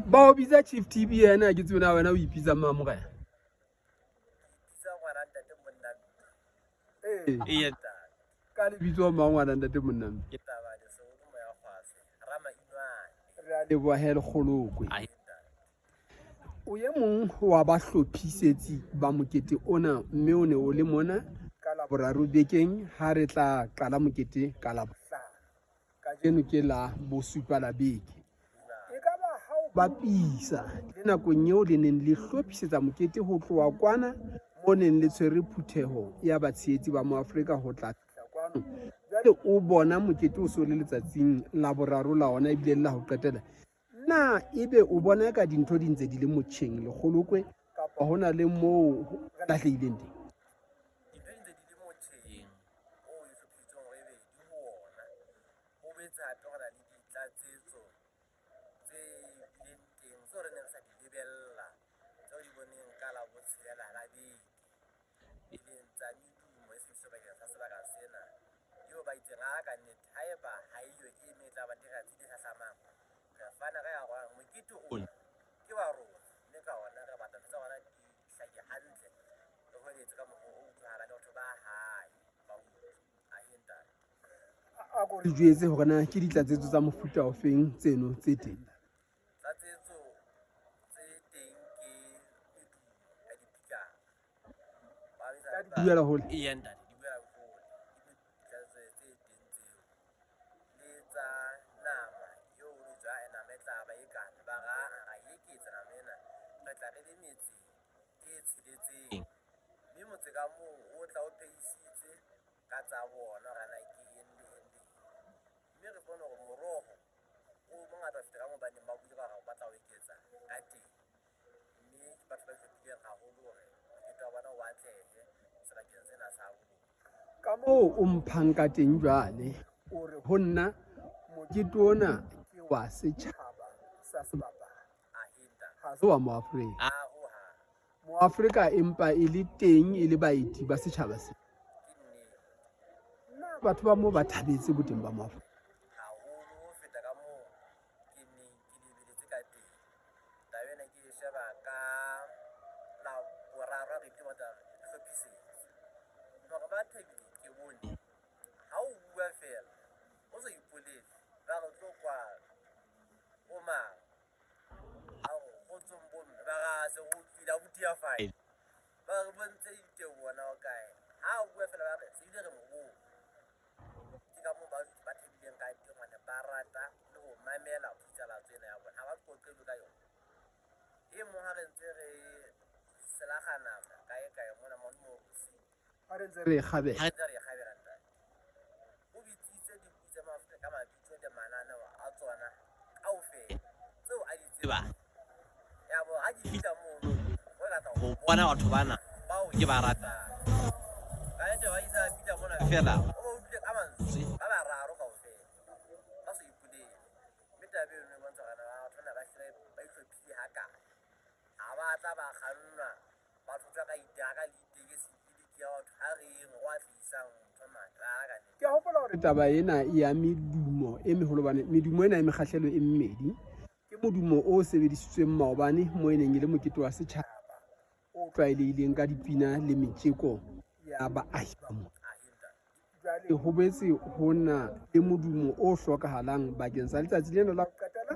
Ba o bitsa Chief TB yena ha ke tsebe na wena o ipitsa mang morena. Bitsa ngwana ntate monna. Ee. Ee ntate. Ka lebitso mang ngwana ntate monna? Ke taba le se o moya kgwase. Rama inwane. Re a leboha he Lekgolokwe. O e mong wa bahlophisetsi ba mokete ona mme o ne o le mona ka Laboraro bekeng ha re tla qala mokete ka Labohlano. Kajeno ke la bosupa la beke. E ka ba ha o bapisa le nakong eo le neng le hlophisetsa mokete ho tloha kwana mo neng le tshwere phutheho ya batshehetsi ba Moafrika ho tla fihla kwano, jwale o bona mokete o so le letsatsing la boraro la ona ebile le la ho qetela. Na ebe o bona eka dintho di ntse di le motjheng Lekgolokwe kapa ho na le moo re lahlehileng teng? Dintho di ntse di le motjheng o e hlophisitsweng hore ebe di ho ona. Ho boetse hape ho na le ditlatsetso tse bileng teng tseo re neng re sa di lebella, tseo di boneng ka Labotshelela la beke, e leng tsa medumo e sebediswa bakeng sa sebaka sena, eo ba itseng a ka nnete haeba ha eyo e meng e tla ba teng letsatsi le hlahlamang, re fana ka ya rona mokete ona ke wa rona, mme ka ona re batla ntho tsa rona di hlake hantle, re hweletse ka mokgwa o utlwahalang le batho ba hae ba utlwe. Ahe ntate. A ko re jwetse hore na ke ditlatsetso tsa mofuta ofeng tseno tse teng. Tlatsetso tse teng ke medumo ya dipikara. Ba bitsa Di buela hole. Eya ntate, di buela hole. Ke ditlatsetso tse teng tseo. Le tsa nama eo o jwa nama e tla ba e kana. Ba ra ra e eketsa nama ena. Re tla re le metse e tsheletseng. Mme motse ka mong o tla o phehisitse ka tsa bona hore na ke eng le eng le eng. Mme re bone hore moroho o mongata ho feta ka moo ba neng ba buile ka hore ba batla ho eketsa ka teng. Mme ke batho ba itlhophileng haholo hore mokete wa bona o atlehe sebakeng sena sa rona. Ka moo o mphang ka teng jwale, o re ho nna mokete ona ke wa setjhaba sa sebapadi, ha se wa Moafrika. Moafrika empa e le teng e le baeti ba setjhaba se. Na batho ba moo ba thabetse boteng ba Moafrika? Haholo ho feta ka moo ke neng ke lebeletse ka teng. Taba ena ke e sheba ka Laboraro ha re ile batla re hlophisetsa. Hore ba thabile ke bone ha o bua feela o sa ipolele ba re tlo kwano o mang a re kgotsong bomme ba re a se go utlwile abuti ya fine ba re bontshe diteboho na o kae ha o bua feela ba re se bile re mo bone. Ke ka moo ba ba thabileng ka teng hobane ba rata le ho mamela phutsalatso ena ya bona ha ba qoqelwe ka yona. E mong ha re ntse re selaga nama kae kae mona mo morusi Ha re ntse re e kgabela. Ha re ntse re e kgabela ntate. O bitsitse dibui tsa Maafrika ka mabitso le mananeo a tsona kaofela tseo a di tsebang. Ya bo ha ke fihla mono o batla ho bona batho bana bao ke ba ratang. Ka nnete ba isa fihla mona fela o ba utlwile ka mantswe ba bararo kaofela ba sa ipolele. Mme taba eno e bontsha hore na batho bana ba hlile ba ihlophile hakae. Ha ba tla ba kgannwa ba thothwa ka itaka le ditekesi le di batho ha re eng go atlehisang ntho mane ba ka nnete. Ke a hopola hore taba ena ya medumo e meholo hobane medumo ena e mekgahlelo e mmedi. Ke modumo o sebedisitsweng maobane mo e neng e le mokete wa setjhaba o tlwaelehileng ka dipina le metjeko ya baahi ba motse. Jwale ho boetse ho na le modumo o hlokahalang bakeng sa letsatsi lena la ho qetela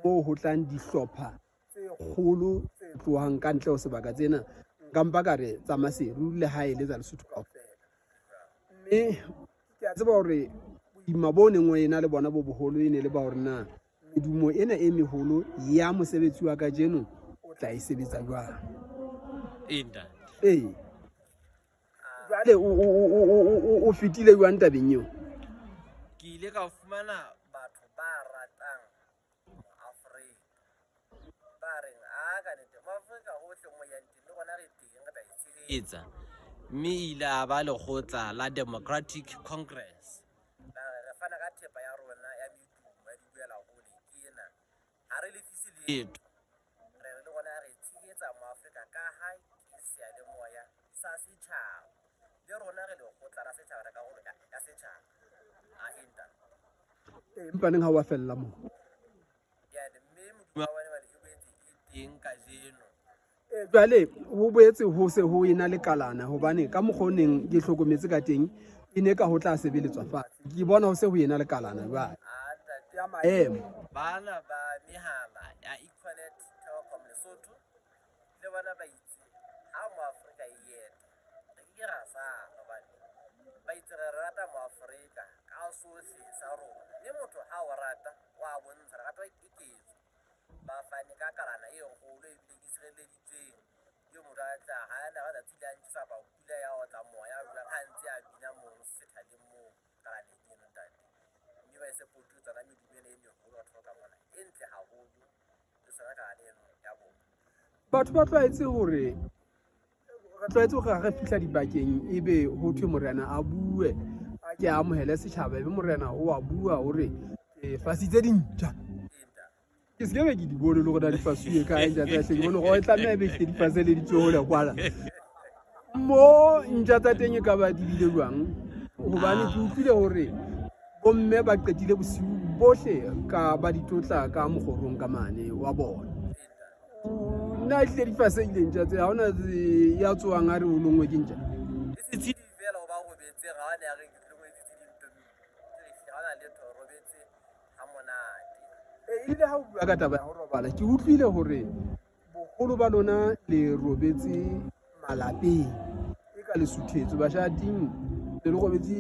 moo ho tlang dihlopha tse kgolo tse tlohang ka ntle ho sebaka tsena, nka mpa ka re tsa Maseru le ha e le tsa Lesotho kaofela. Mme ke a tseba hore boima bo neng o ena le bona bo boholo e ne le ba hore na medumo ena e meholo ya mosebetsi wa kajeno o tla e sebetsa jwang. Ee ntate. Ee. Jwale o fetile jwang tabeng eo? Ke ile ka fumana batho ba ratang Moafrika ba reng a ka nnete Moafrika hohle mo yang teng le rona re teng re tla e tshehetsa. Mme e ile a ba lekgotla la Democratic Congress. Ba re re fana ka thepa ya rona ya medumo ya dibuela hole ke ena, ha re lefise letho. Re re le rona re tshehetsa Moafrika ka ha ke seyalemoya sa setjhaba. Le rona re lekgotla la setjhaba, re karolo ya setjhaba. Ahe ntate. Ee, empa neng ha wa fella moo? Jwale mme modumo wa bone wa kajeno. Jwale ho boetse ho se ho ena le kalana hobane ka mokgwa o neng ke hlokometse ka teng e ne ka ho tla sebeletswa fatshe. Ke bona ho se ho ena le kalana jwale ya maemo. Bana ba mehala ya Econet Telkom Lesotho le bona ba itse ha Moafrika e eta re ke ke ra sala hobane ba itse re rata Moafrika ka sohle sa rona, mme motho ha o rata wa bontsha lerato ke ketso. Ba fane ka kalana e kgolo ebile e sireleditsweng eo motho a tla ha na ka tsatsi la ntjhesa kapa pula ya otla moya jwang ha ntse a bina mono sethaleng moo kalaneng eno ntate. Mme ba e support-e tsona medumo ena e meholo batho ba ka mona e ntle haholo le tsona kalane eno ya bona. Batho ba tlwaetse hore re tlwaetse hore ha re fihla dibakeng ebe ho thwe morena a bue a ke amohele setjhaba ebe morena o a bua hore ke fasitse dintja. Ke se ke be ke di bone le hore na di fasuwe kae ntja tsa hle ke bone hore e tlameha ebe hlile di faseleditswe hole kwala. Mo ntja tsa teng e ka ba di bile jwang hobane ke utlwile hore bomme ba qetile bosiu bohle ka ba di tlotla ka mokgorong ka mane wa bona. Nna ehlile di fasehile ntja tse ha hona ya tsohang a re o longwe ke ntja. Le setshedi fela o ba robetse ga one a re ke longwe setshedi ntomi ha ona letho robetse ha monate. Ebile ha o bua ka taba ya ho robala ke utlwile hore boholo ba lona le robetse malapeng e ka le suthetswe bashating le le robetse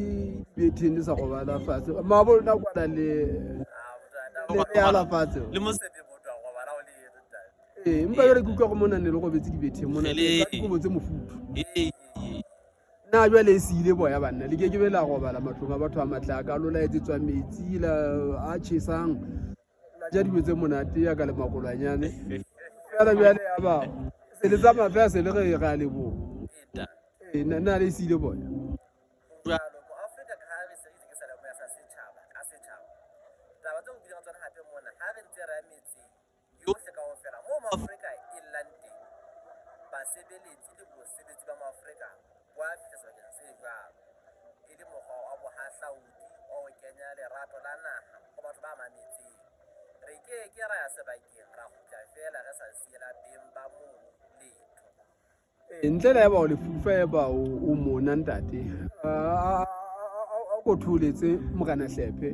dibetheng le sa robala fatshe maabo lona kwana le le ala fatshe le mosebe motho a robala o le eno ntate. Ee, empa jwale ke utlwa gore mona ne le robetse dibetheng mona ka dikobo tse mofuthu. Na jwale e siile boya banna le ke ke be la robala matlong a batho a matle a ka lo la etsetswa metsi la a tjhesang la ja dijo tse monate ya ka le makolwanyane fela jwale ya ba se le tsamaya fela se le re re a leboha. Ee, na le siile boya. Jwalo mo Afrika ka ha re se re itse ke seyalemoya sa setjhaba ka setjhaba. Taba tseo buileng ka tsona hape mona ha re ntse re ya metseng yohle kaofela moo Maafrika e llang teng, basebeletsi le bosebetsi ba Maafrika bo a fihla sebakeng se jwalo e le mokgwa wa bohahlaudi wa ho kenya lerato la naha ho batho ba mametseng. Re ke ke ra ya sebakeng ra kgutla feela re sa siela beng ba mono letho. Ntle le haeba o lefufa eba o mona ntate a ko thoholetse Morena Hlephe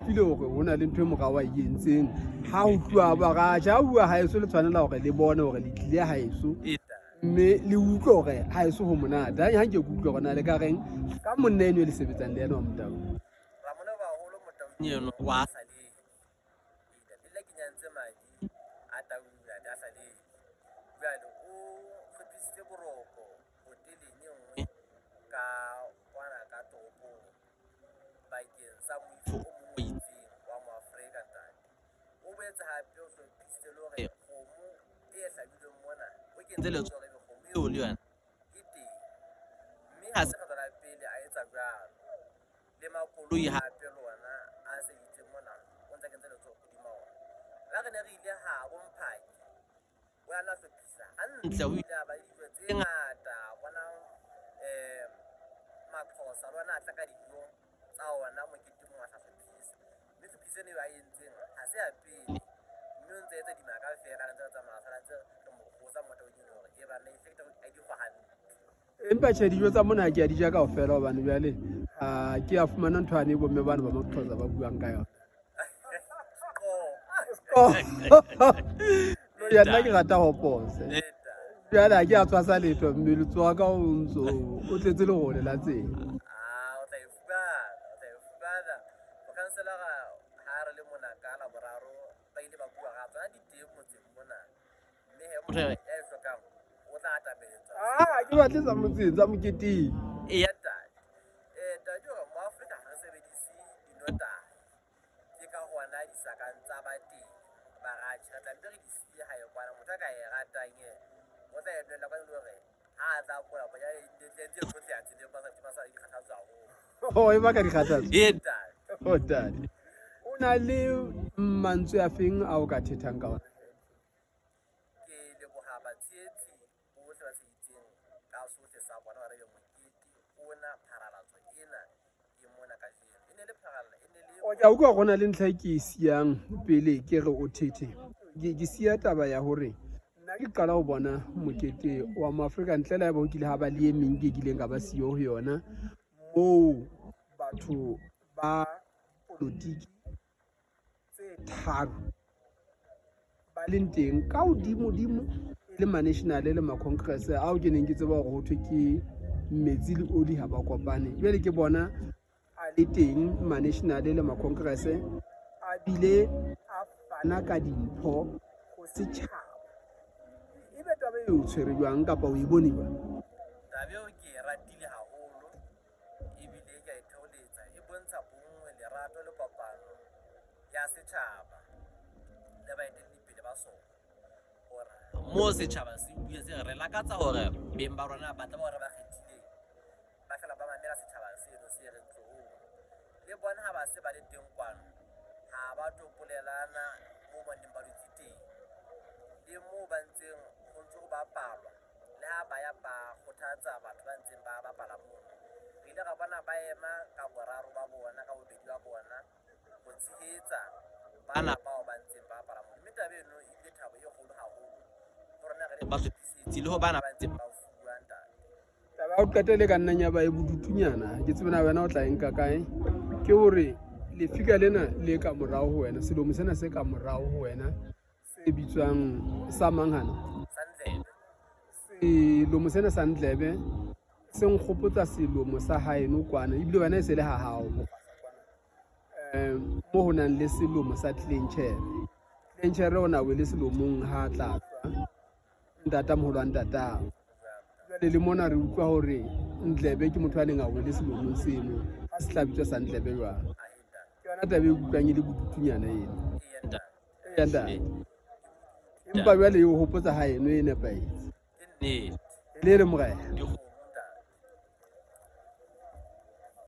utlwile hore ho na le ntho e morao a e entseng ha ho tluwa ba ra ja bua haeso le tshwanela hore le bone hore le tlile haeso mme le utlwe hore haeso ho monate ha nke ke utlwe hore na le ka reng ka monna eno e le sebetsang le yena wa Motau. Ramolebaholo Motaung eno wa Hlalele. Le nna ke nyantse madi a tau ntate a Hlalele. Jwale o hlophisitse boroko hoteleng e nngwe ka kwana ka toropong bakeng sa moifo o mong o itseng wa Moafrika ntate. O boetse hape o hlophisitse le hore kgomo e hlabilweng mona o kentse letsoho hore ebe kgomo eo le yona e teng. Mme ha se kgetlo la pele a etsa jwalo. Le makoloi hape le ona a sebeditseng mona o ntse a kentse letsoho hodima ona. Le ha re ne re ile habo Mphaki o a hlophisa hantle, o ile a ba le dijo tse ngata. Bona Maxhosa le ona a tla ka dijo tsa ona moketeng wa hlophisa. Mme hlophiso ena eo a entseng ha se ya pele, mme o ntse a etsa dimaka feela re ntse re tsamaya fela ntse re mo kgotsa motaung eno hore e banna in fact a di hantle. Empa tjhe dijo tsa mona ke a di ja kaofela hobane jwale ke a fumana ntho yane bomme bana ba Maxhosa ba buang ka yona. Ya nna ke rata hopose. Jwale ha ke a tshwasa letho mmele tsoa ka o ntso o tletse lerole la tsela. O tla e fumana, o tla e fumana. Mokhanselara ha re le mona ka Laboraro ba ile ba bua ga tsona di teng motseng mona. Mme he motho ya e hlokang o tla atametswa. Ke batle tsa motseng tsa moketeng. Eya ntate. Ntate hore mo Afrika ha re sebedise dinotahi. Ke ka hona di sa kang tsa ba teng. Baratjhe re tla mpe re di siye hae kwana. Motho a ka e ratang yena o tla e nwella kwana e le hore ha a tla kola bonyane e ntse e tlotleha tseleng ba sa dikgathatso haholo. Oh, e baka dikgathatso. Ee ntate. Oh, ntate. O na le mantswe a feng a o ka thethang ka ona? Ke leboha batshehetsi bohle ba tsheheditseng ka sohle sa bona hore ebe mokete ona pharalatso ena e mona kajeno. E ne le pharalla, e ne le O ke a utlwa hore ho na le ntlha e ke e siyang pele ke re o thethe. Ke siya taba ya hore nna Nna ke qala ho bona mokete wa Maafrika ntle le haeba ho kile ha ba le e meng ke kileng ka ba siyo ho yona, moo batho ba dipolotiki tse tharo ba leng teng ka hodimo-dimo e le ma-national le ma-congress ao ke neng ke tseba hore ho thwe ke metsi le oli ha ba kopane. Jwale ke bona a le teng ma-national le ma-congress a bile a fana ka dimpho ho setjhaba. Ebe taba eo o tshwere jwang kapa o e bone jwang? Taba eo ke e ratile haholo ebile ke a e theoletsa. E bontsha bonngwe, lerato le kopano ya setjhaba le baeteledipele ba sona. Hore moo setjhaba se bue se re, re lakatsa hore beng ba rona ba tla ba re ba kgethileng ba fela ba mamela setjhaba seno se reng tlohong. Le bona ha ba se ba le teng kwano, ha ba topolelana moo ba neng ba dutse teng. Le moo ba ntseng ho ntse ho bapalwa, le ha ba ya ba kgothatsa batho ba ntseng ba bapala mono. Re ile ra bona ba ema ka boraro ba bona, ka bobedi ba bona ho tshehetsa bana bao ba ntseng ba bapala mono. Mme taba eno e bile thabo e kgolo haholo ho rona re le bahlophisetsi le ho bana ba ntseng ba fuwa, ntate. Taba ya ho qetela e ka nnang ya ba e bodutunyana, ha ke tsebe na wena o tla e nka kae, ke hore lefika lena le ka morao ho wena, selomo sena se ka morao ho wena se bitswang sa manghana, selomo sena sa Ndlebe se nkgopotsa selomo sa haeno kwana, ebile wena e se le ha hao mo ho nang le selomo sa Klenchere. Klenchere o na wele selomong ha tla tswa ntata moholo wa ntatao. Jwale le mona re utlwa hore Ndlebe ke motho a neng a wele selomong seno, ha se tla bitswa sa Ndlebe jwang. Ke yona taba e utlwang e le bodutunyana eno. Eya ntate. Empa jwale e o hopotsa ha eno e nepahetse. Ke nnete. Le le morena. Dikgomo.